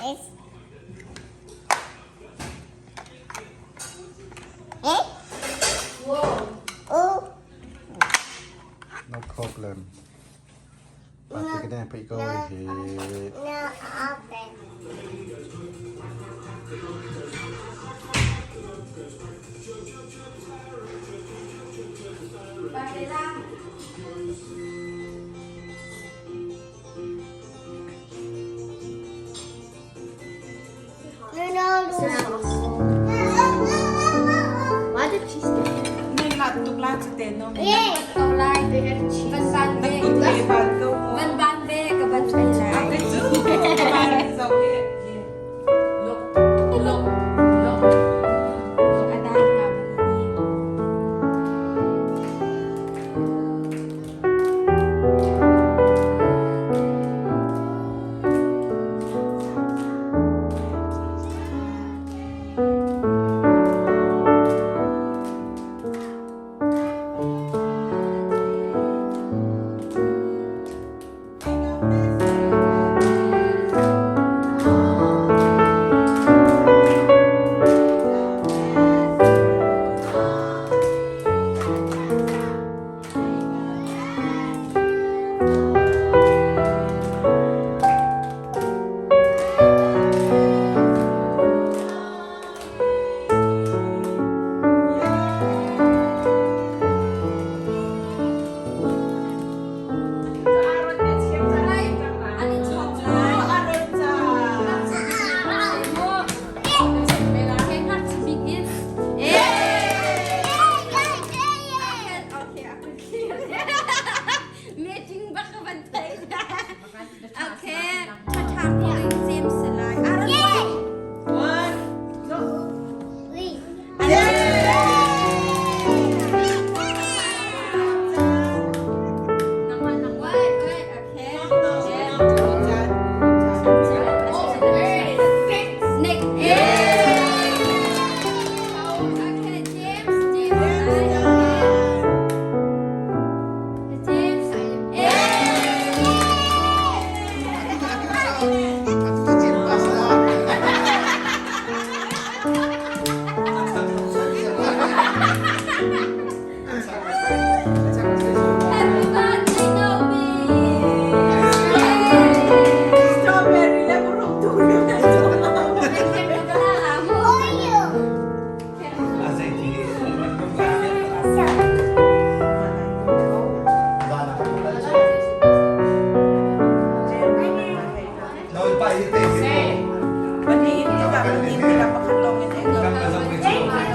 No problem. Pati ka na pa ikaw eh.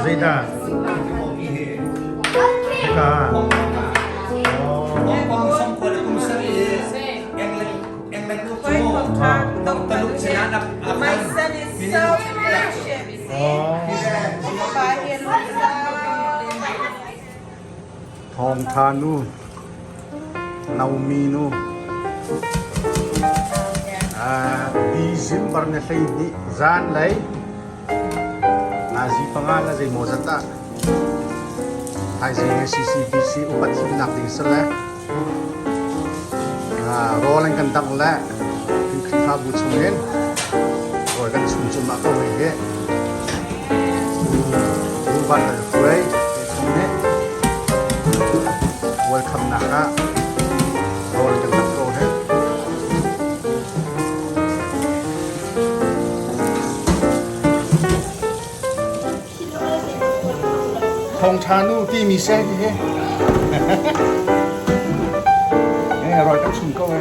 Zeidah? Hika. My son is so patient. Oh. Thawngtha nu, Naomi nu, December ni 12 zanlei nazi panga le zeimaw zat ah thaizing he CCBC upat thimnak ding si le rawl an kan dangh le kan Khrihfabu chungin rawl kan chum cumah ko hei hi Ruvan al hruai chung nih welcome nak ah rawl kan dangh ko he. Thawngṭha nu timi seh hi he. Eh, rawl kan chum ko he.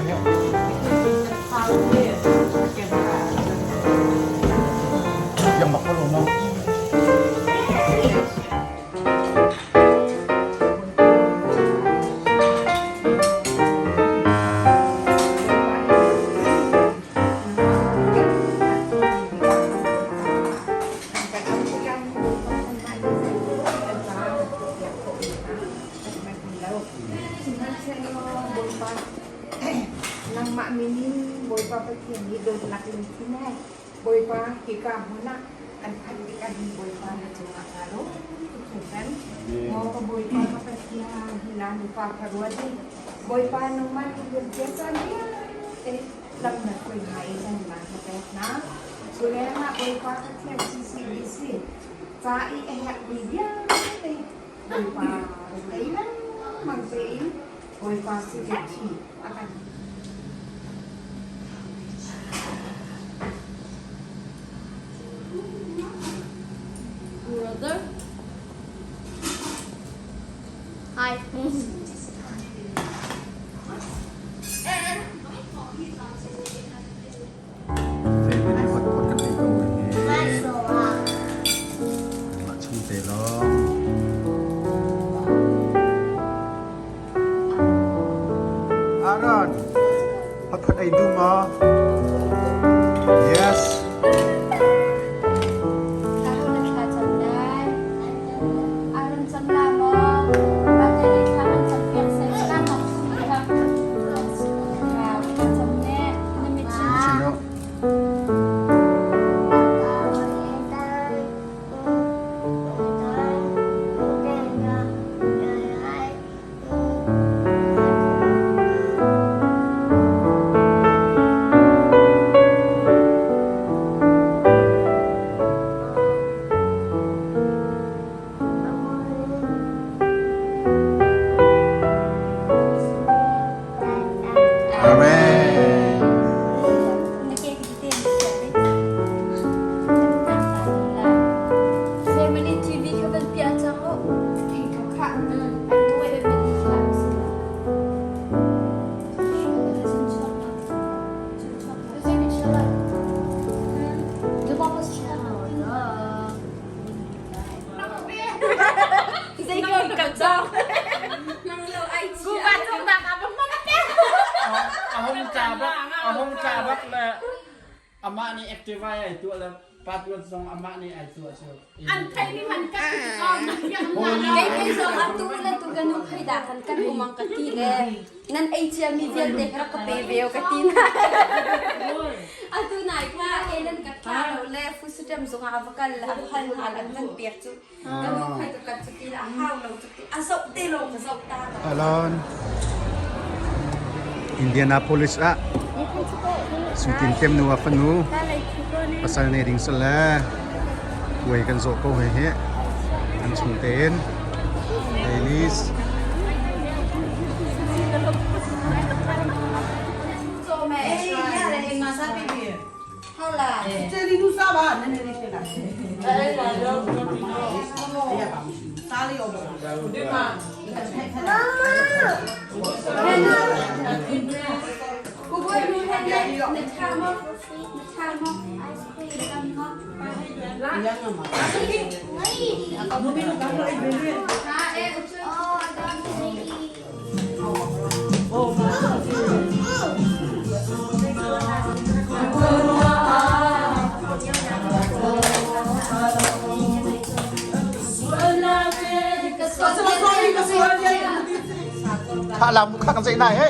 Yang bak ko lo no. Nangmah min in Bawipa Pathian nih dawtnak lungthin he Bawipa hika hmun ah kan phanh tikah hin Bawipa na cungah kaa lawm tuk hringhran. Maw ka Bawipa ka Pathian, hi na nupa kha ruat in Bawipa nangmah nih liamcia caan vialte lam na hruai hna i nanmah he na pek hna. Cu lengah Bawipa Pathian CCBC ca i a herhmi vialte Bawipa rethei lengmang tein Bawipa sinin a kan Brother. Hi. Family hotpot kan ei ko hi. Mah chung te lawng. Aaron, hotpot ei du maw? Yes. Amen. Family TV kha van piah cang u. A hung tla bak, a hung tla bak le amah nih active ai tuah le password zong amah nih ai tuah cu. An thei mi man ka Kei kei zong atu le tu kan um khoi da kan kan umang ka ti le nan ei cia mi vialte rak ka pe ve ka ti na. Atu nai kha e nan ka tla lo le fusitem zong ah va kal a hal hal an van pek cu ka nu khoi ka kat cu ti la hau lo cu ti a zoh te lo ka zoh ta. Alon Indianapolis ah Sutin Kem nu a fanu pasal nei ding sale puai kan zawh ko hei hi an chung tein Ladies. Kha lam kha kan zei nai he.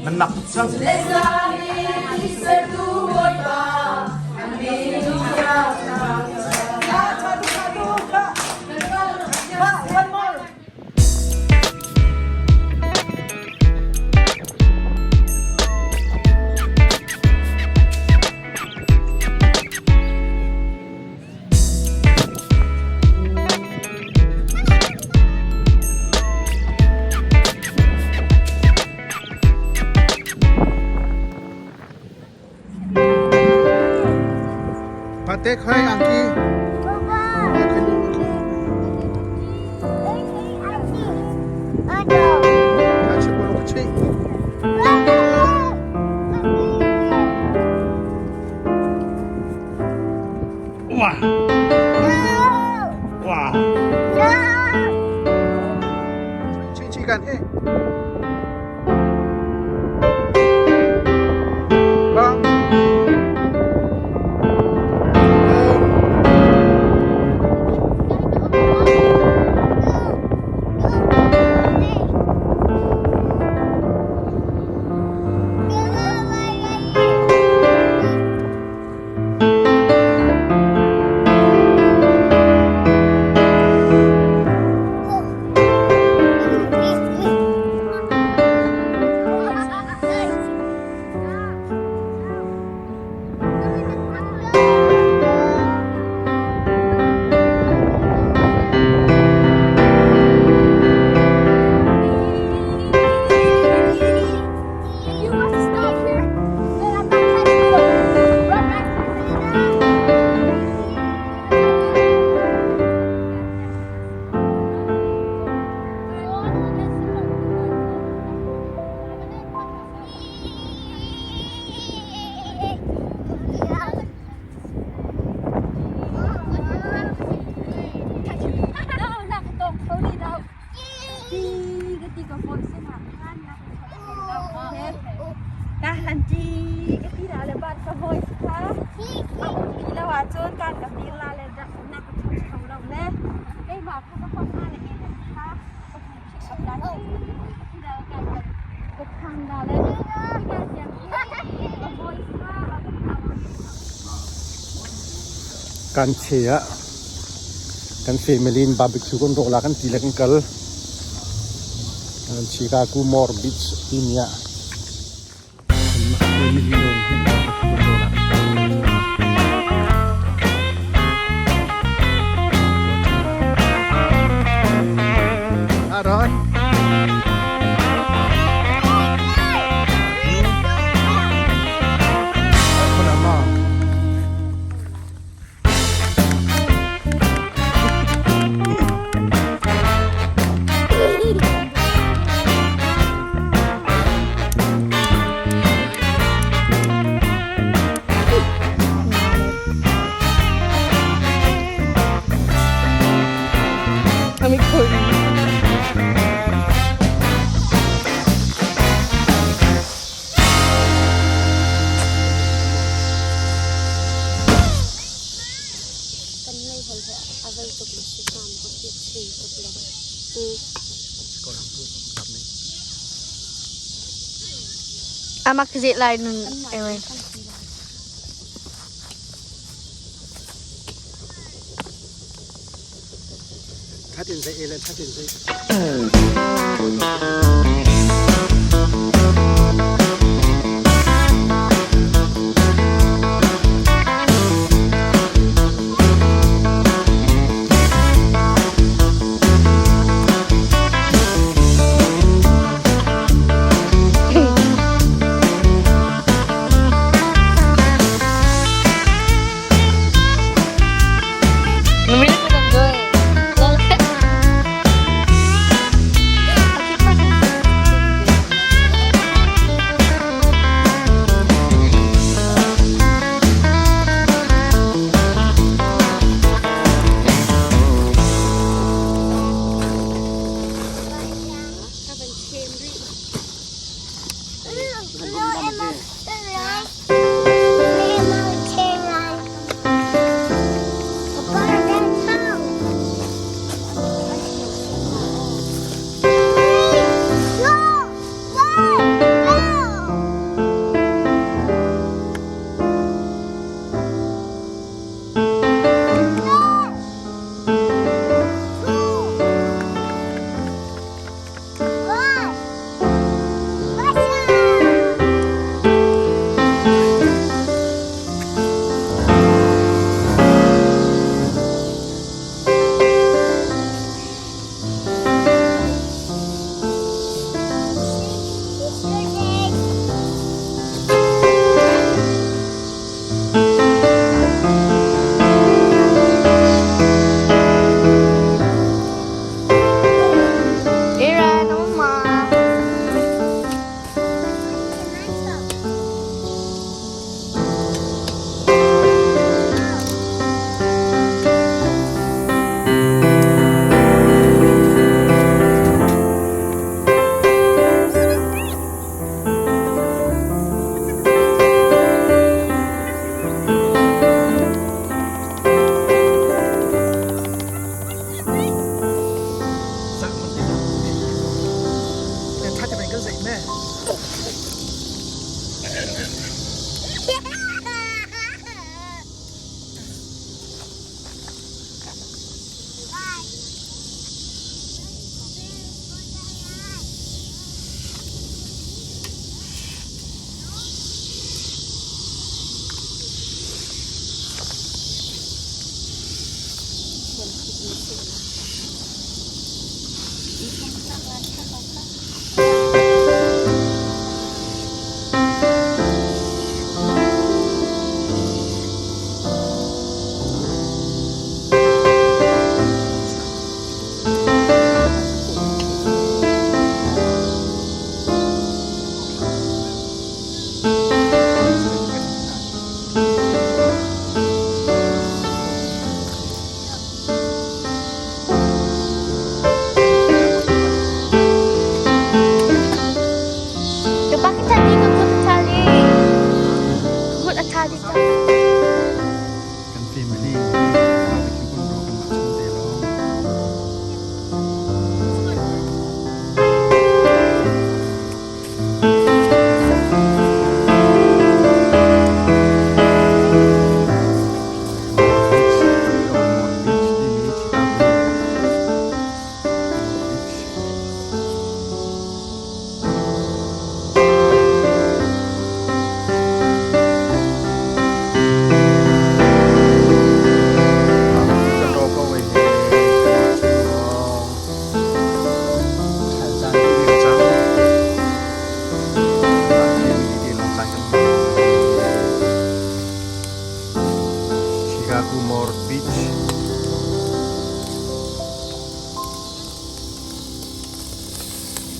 Nan nak tuk cang. Pate khoi angki. Wah. Wah. Chi chi kan he. Bang. ka voice na khan na ka hlan ti ka ti la le bat ka voice kha a um ti lo ahcun kan ka dir la le dak na ka chok kho lo le keimah kha ka hom na le elen kha ka hung pick up la ti ti la ka ka phang la le ka siang ka voice kha a um lo. Kan che ah kan family in barbecue kan rawh la kan ti le kan kal. Chicago Moore Beach timi ah family lawng hin barbecue kan rawh la kan kal. Aaron. Khona ma. I'm recording. Kan lei hol he a vel tuk le si hnam ko ti chin tuk lo. Amak zit lai nun ewe. Thatin zai elen thatin zai. Namili ko lang doon.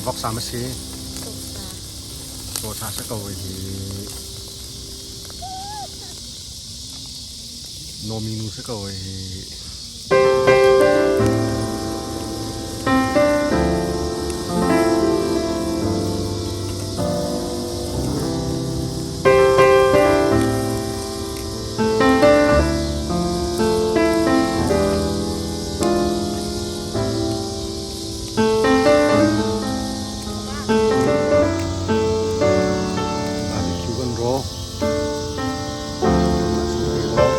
Voksa ma si? Cawsa si ko hi. Nomi nu si ko hi. Barbecue kan rawh. Kanmah chung te lawng.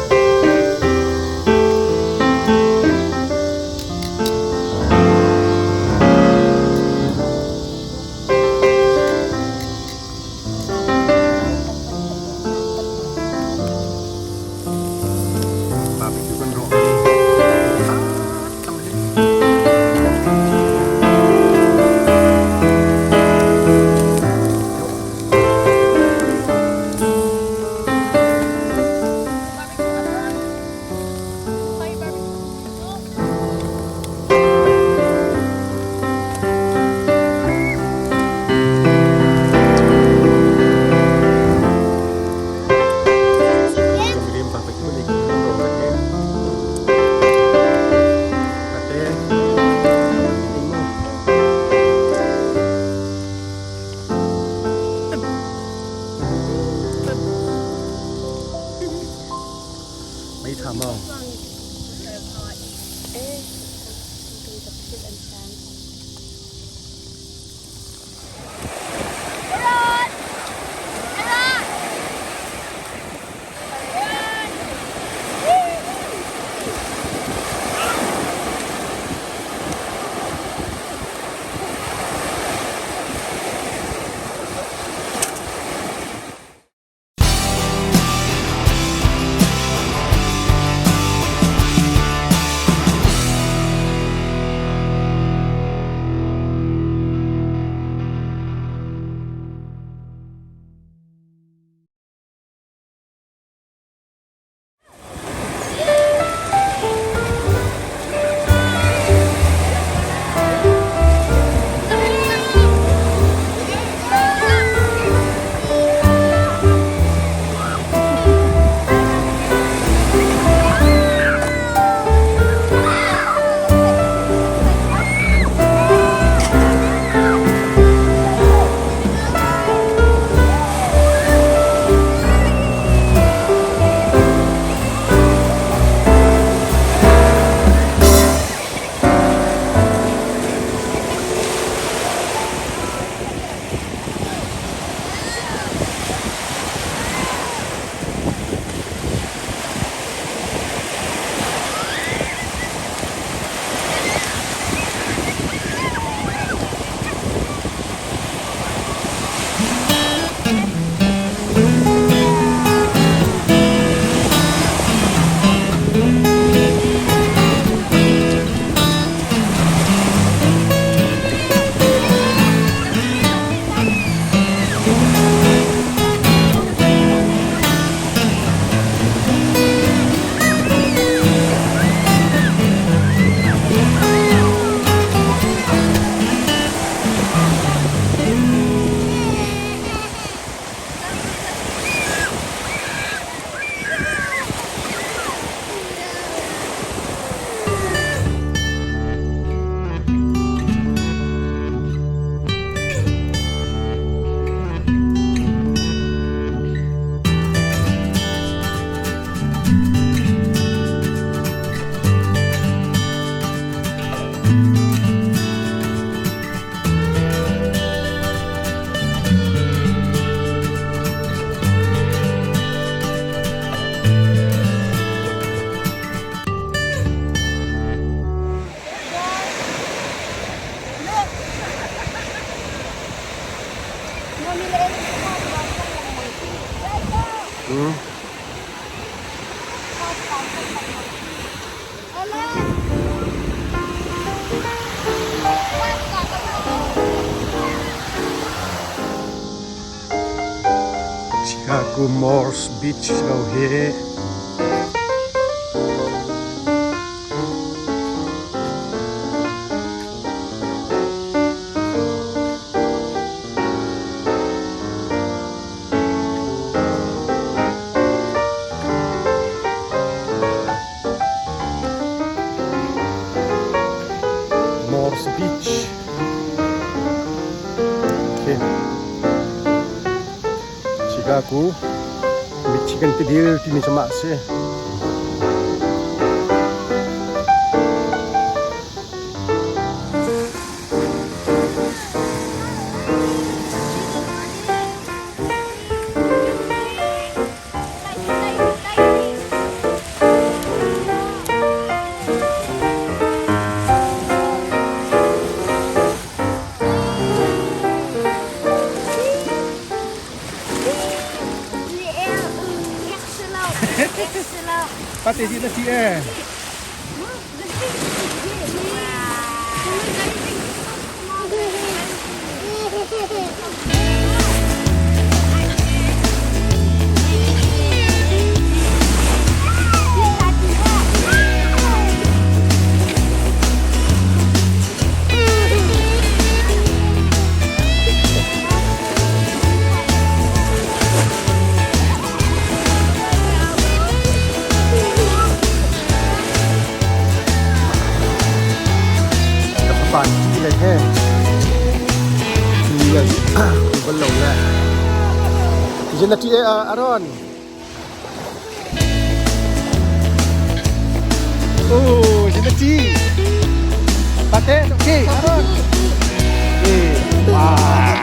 Barbecue kan rawh. Ah, tang hi. Mirim barbecue ni kan rawh lagi. Ate, ding mo. Mei tha maw? Chicago Morse Beach lo hi. Beach. Okay. Chicago, Michigan tidil timi cu mah si. Pate di na ti eh. Ka fapa ti le he ti an bal lo le Zin na ti e Aaron. Oh, zin na ti. Pate, okay, Aaron. Eh, wow.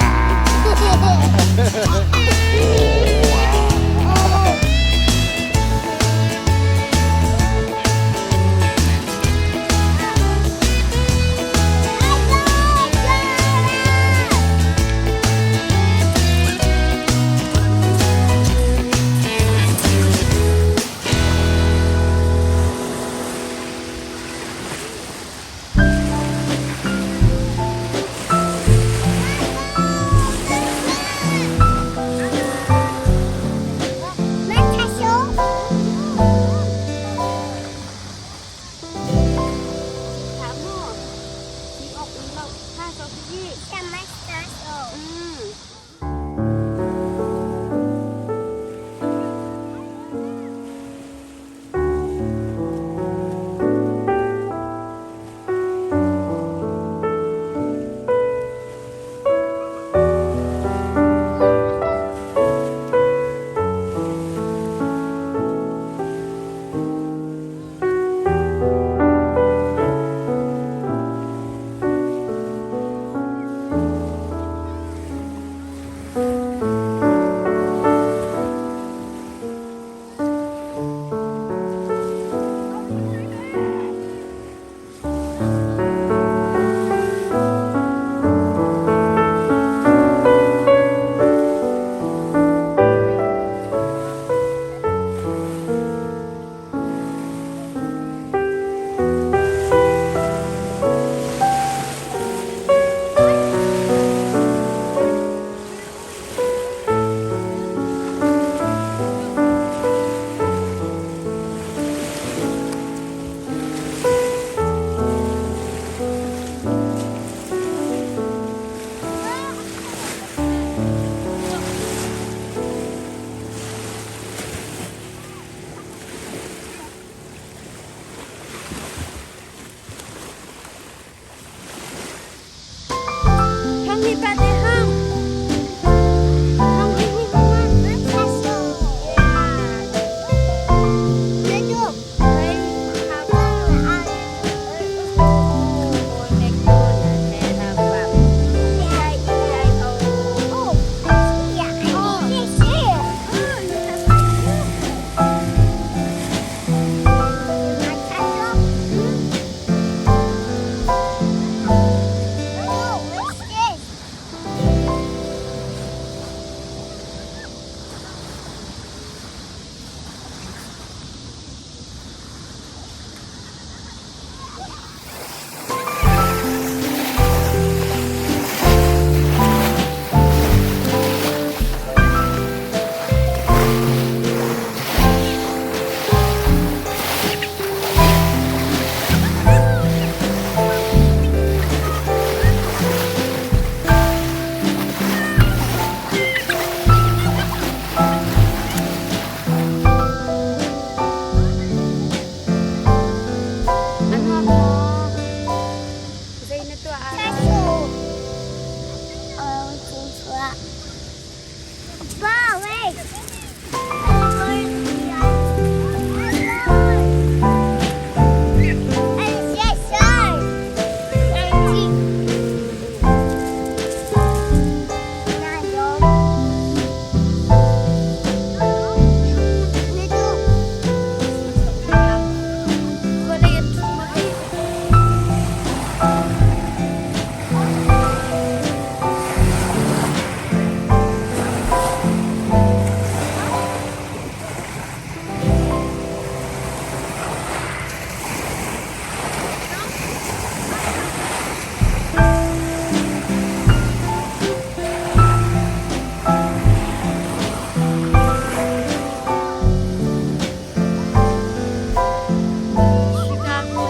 Chicago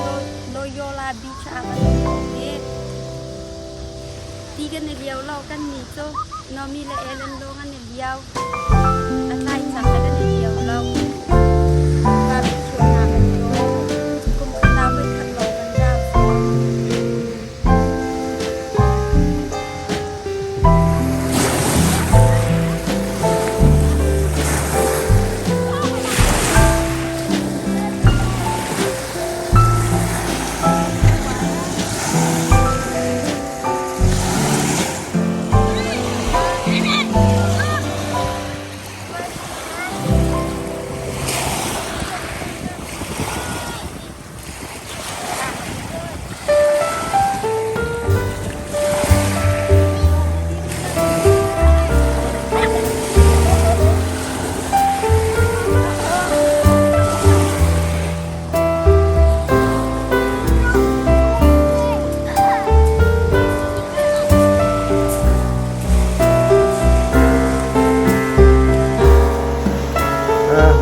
Loyola Beach ah kan um i ti kan i lio lo kan ni cu Nomi le Ellen lawng an i lio. A tlai cang le kan i lio lo. Barbecue hna kan tuah. Kum khat ah voikhat lawng kan ra fawn.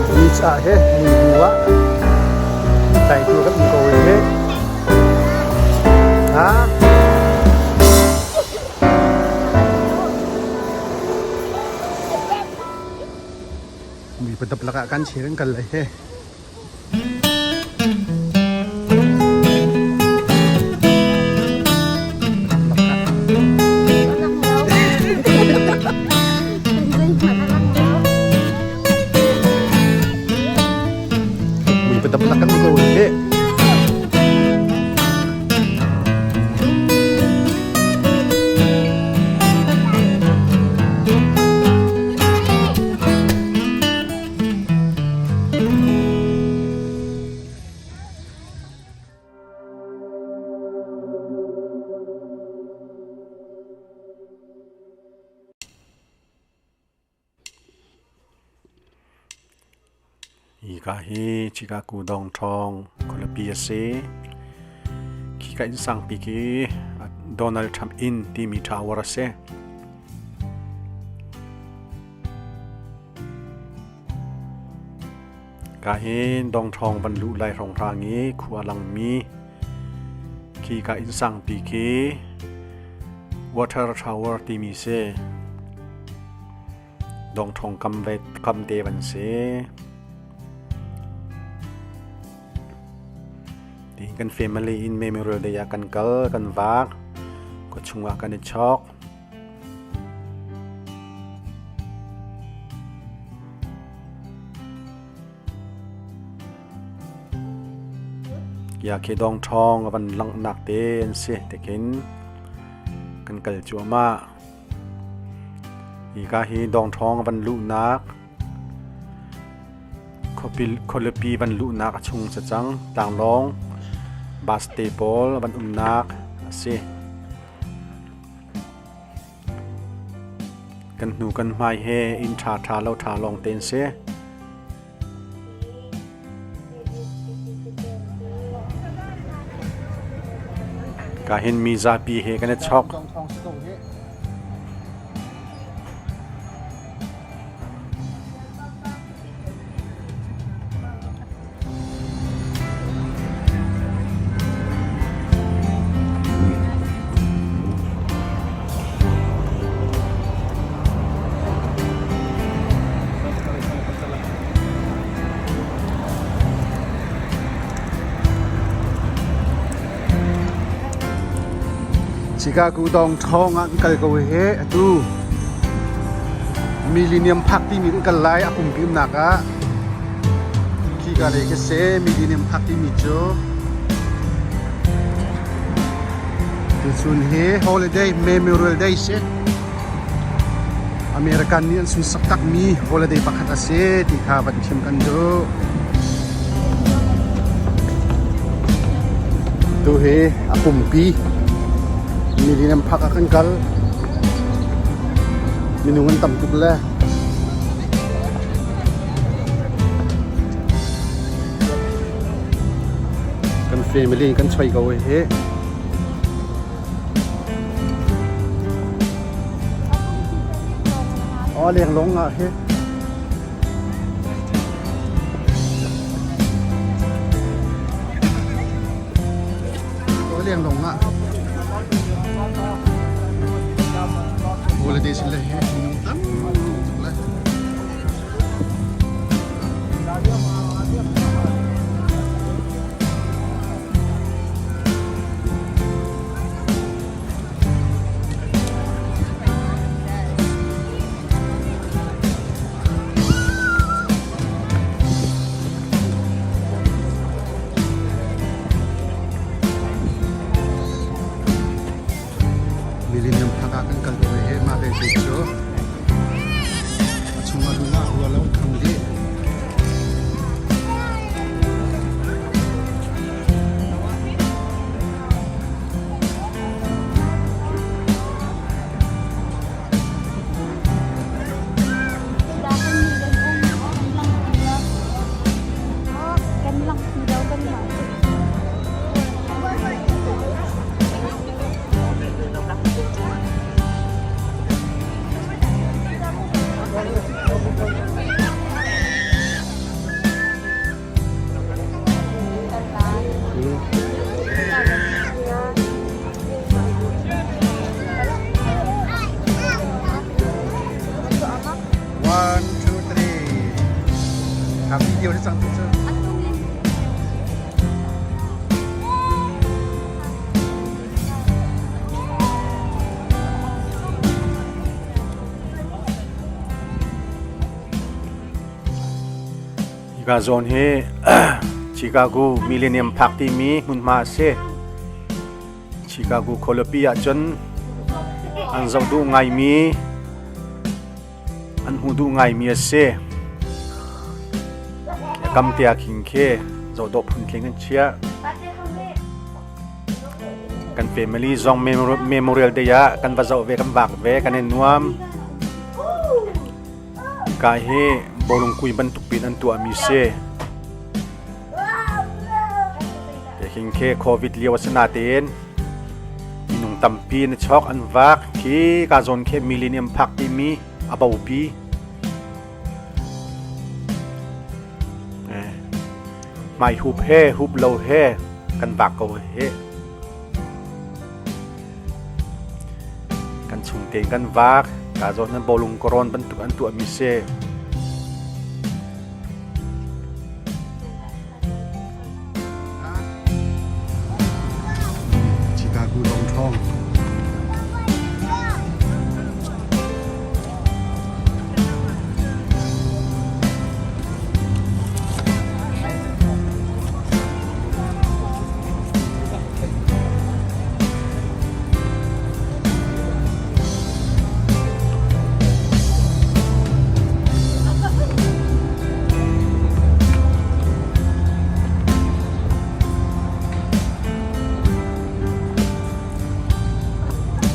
Beach ah he mui ah tlaitu kan um ko he. Ha? Mui padap lakah kan chirin kal lai he. Mui padap lak kan ko he. Hika hi Chicago dongṭhawng khualipi a si. Khika inn sangpi khi Donald Trump Inn timi tower a si. Ka hin dongṭhawng van luh lai hrawnghrang i khua langmi khika inn sangpi khi Water Tower timi si. Dongṭhawng kam ve kam te van si. Tiin kan family in Memorial Day ah kan kal, kan vak. Khua chungah kan i chok. Ya khi dong ṭhawng a van langhnak te an si tikin kan kal cuahmah. Hika hi dong ṭhawng a van luhnak khualipi van luhnak a chung cacang tlanglawng bus te pawl a van umnak a si. Kan hnu kan hmai he inn ṭhaṭha lo ṭha lawng te an si. Ka hin mi zapi he kan i chok. Chicago dong ṭhawng ah kan kal ko he atu. Millennium Park timi kan kal lai a pumpi umnak ah. Khi ka lei ka si Millennium Park timi cu. Tuchun hi holiday Memorial Day si. American nih an sunsak takmi holiday pakhat a si ti kha van chim kan duh. Tu hi a pumpi Millennium Park ah kan kal. Minung an tam tuk le kan family in kan choi ko hi. Aw lenglong ah hi. Aw lenglong ah. Holiday sin le he minung tam tuk le. Millennium Park ah kan kal ko he mah belte cu a chung ah lung ah rua lo kham dih. One, two, three. Ha video ni cang tu cu. Hika zawn hi Chicago Millennium Park timi hmunhma a si. Chicago khualipi ahcun an zoh duh ngaimi, an hmuh duh ngaimi a si. A kam te ah khin khi zohdawh phuntling an chiah. Kan family zong Memorial Day ah kan va zoh ve, kan vak ve, kan i nuam. Hika hi bawlung kui bantuk pin an tuahmi si. Hiking khi COVID lio a si natein minung tampi na chawk an vak. Khi ka zawn khi Millennium Park timi a bopi. Hmai hup he hup lo he kan vak ko he. Kan chungte kan vak. Ka zawn nan bawlung karawn bantuk an tuahmi si. Chicago downtown.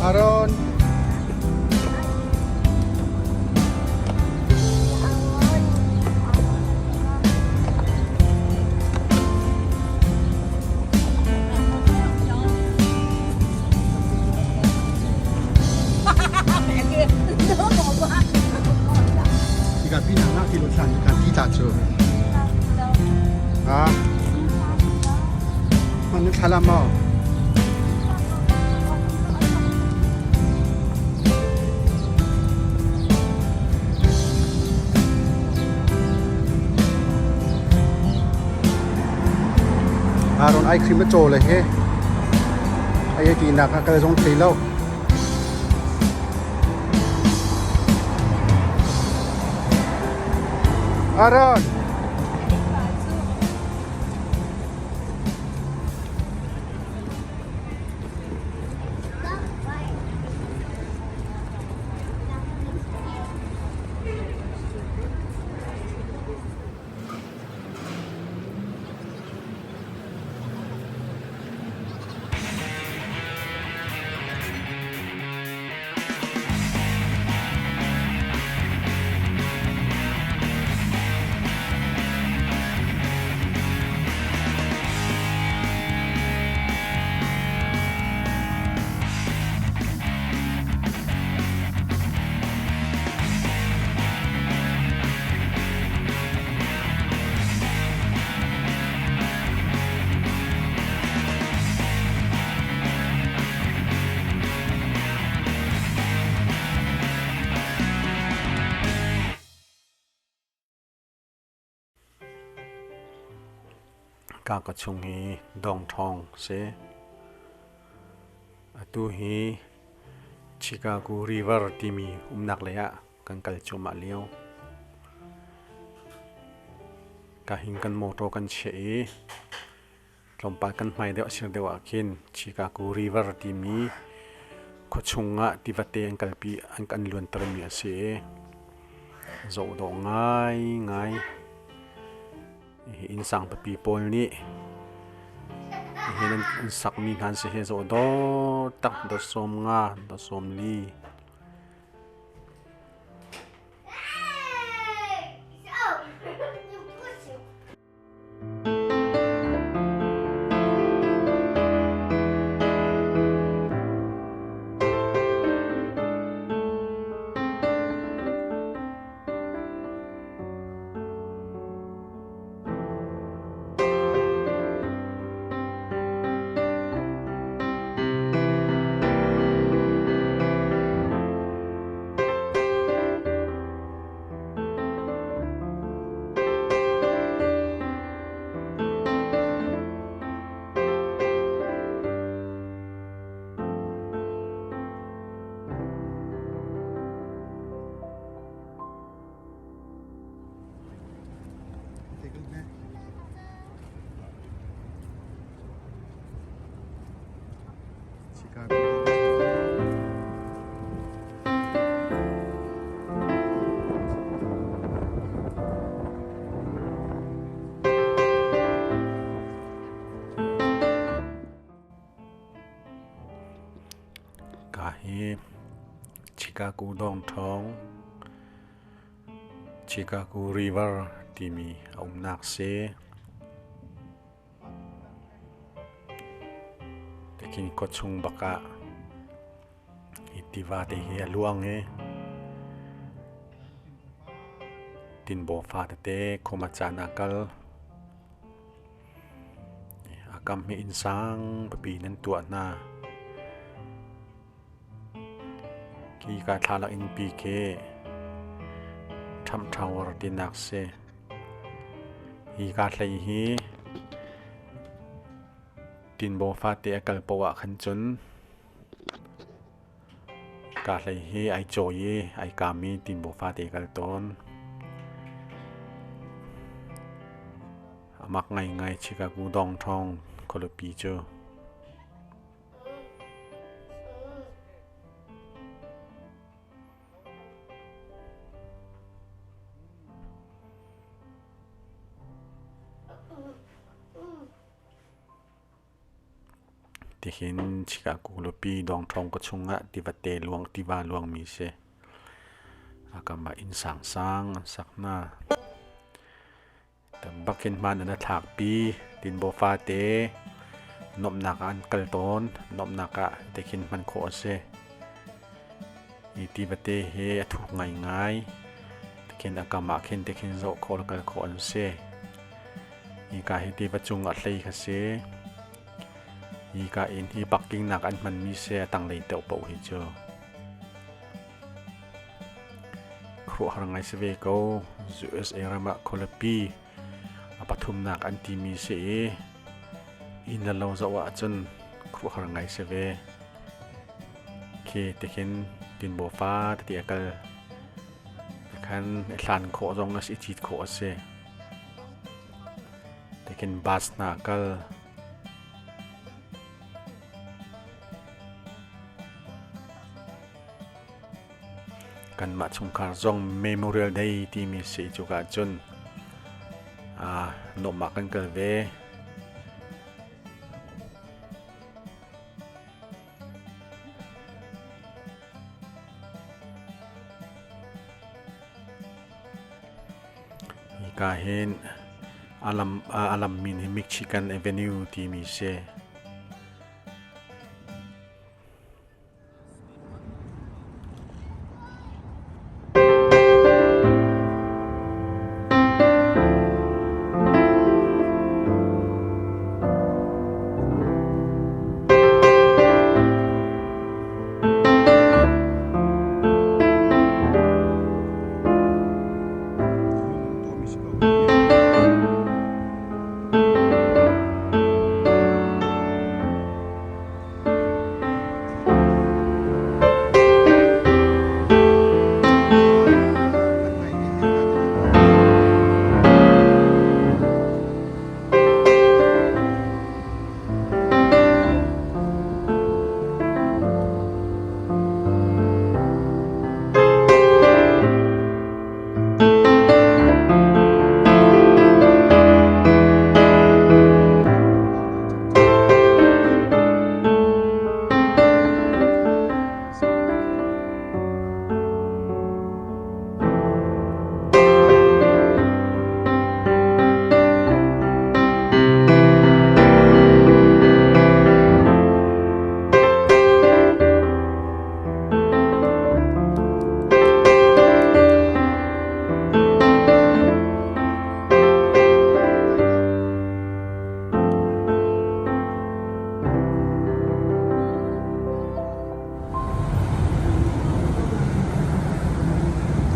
Aaron. Hika pinah na ti lo thlan ka ti ta cu. Ha? Man thla maw? Aaron ice cream a caw le he ai ti nak ah kal zong thei lo. Aaron. Ka ka chung hi dong ṭhawng si. Atu hi Chicago River timi umnak lei ah kan kal cuahmah lio. Ka hin kan motor kan chiah i tlawmpal kan hmai deuh sir deuh ah khin Chicago River timi khuachung ah tivate an kalpi an kan luantermi a si i zoh dawh ngaingai. Hi inn sang pipi pawl nih hihin an sakmi hna an si hi zoh dawh tak dot 50 dot 40. Ka hi Chicago dawngṭhawng Chicago River timi a umnak si. Tikhin khuachung bak ah hi tiva te hi a luang i tinbaw fa tete khuma caan ah kal. A kam hi inn sang pipi in an tuah hna. Khi ka thlalak innpi khi Trump Tower tinak si. Hi ka hlei hi tinbaw fate a kal poah ah khan cun ka hlei hi ai cawi i ai kaam i tinbaw fate a kal tawn. A mak ngaingai Chicago dawngṭhawng khualipi cu. Tihin Chicago lupi dawngṭhawng ka chungah tivate luang tiva luangmi si. A kam ah inn sangsang an sak hna. Tam bakin hmaan an a thlakpi. Tinbaw fate nuamhnak ah an kal tawn. Nuamhnak ah tikhin hman khawh a si. Hi tivate hi a thuk ngaingai. Tikhin a kam ah khin tikhin zoh khawh le kal khawh an si. Hika hi tiva cung ah hlei kha si. Hika inn hi parking nak an hmanmi si a tanglei deuh paoh hi cu. Khuaruahhar ngai si ve ko. USA ram ah khualipi a pathumnak an timi si i inn le lo zoh ahcun khuaruahhar ngai si ve. Khi tikhin tinbaw fa tete a kal. Khan i hlan khawh zong a si, i cit khawh a si. Tikin bus hna kal. Kanmah chungkhar zong Memorial Day timi si cuka cun nuamhnak kan kal ve. Hika hin a lam min hi Michigan Avenue timi si.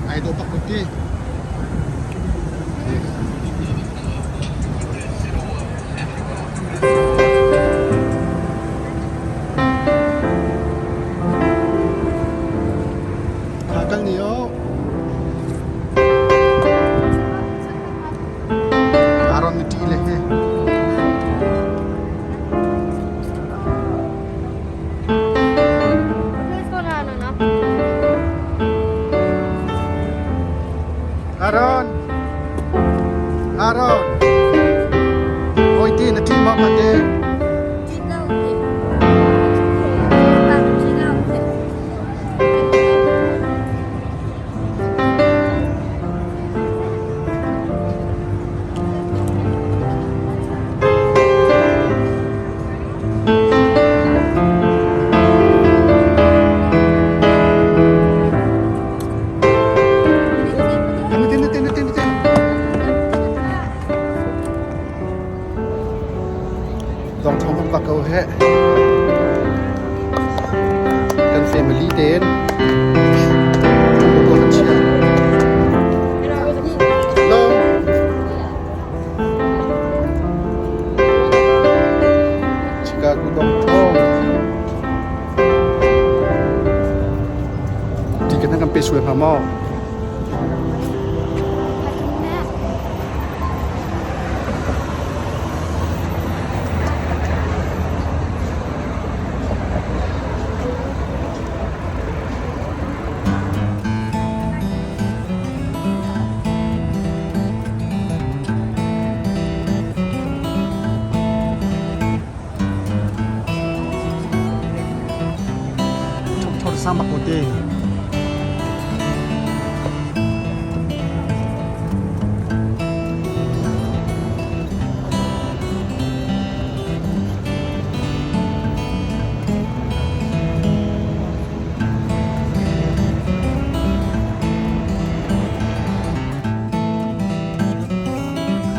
Ai dawh bak ko ti. Kha kal ni o. Aron ni ṭi le he. Aaron! Aaron! Oi ti na ṭi ma pa te. Dong thong bak ko he. Kan family tein ko kan chia. Long. Chicago dong thong. Ti kan kan pe suai pha maw? Sama ko te.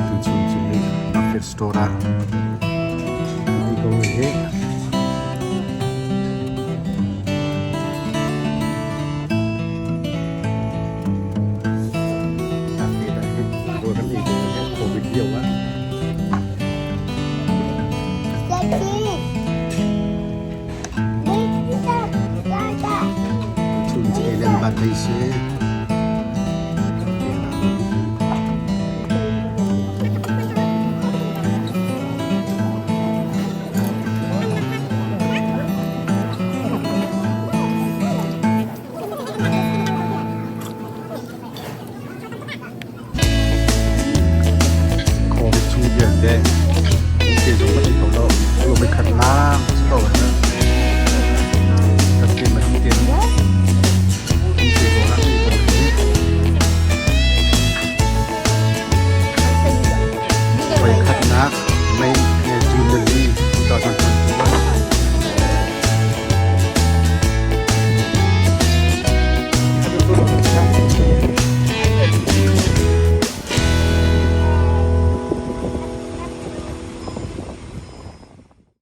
Tuchun cu market store ah ei ko hi. Covid lio ah. Chun cu ei len bat thei si.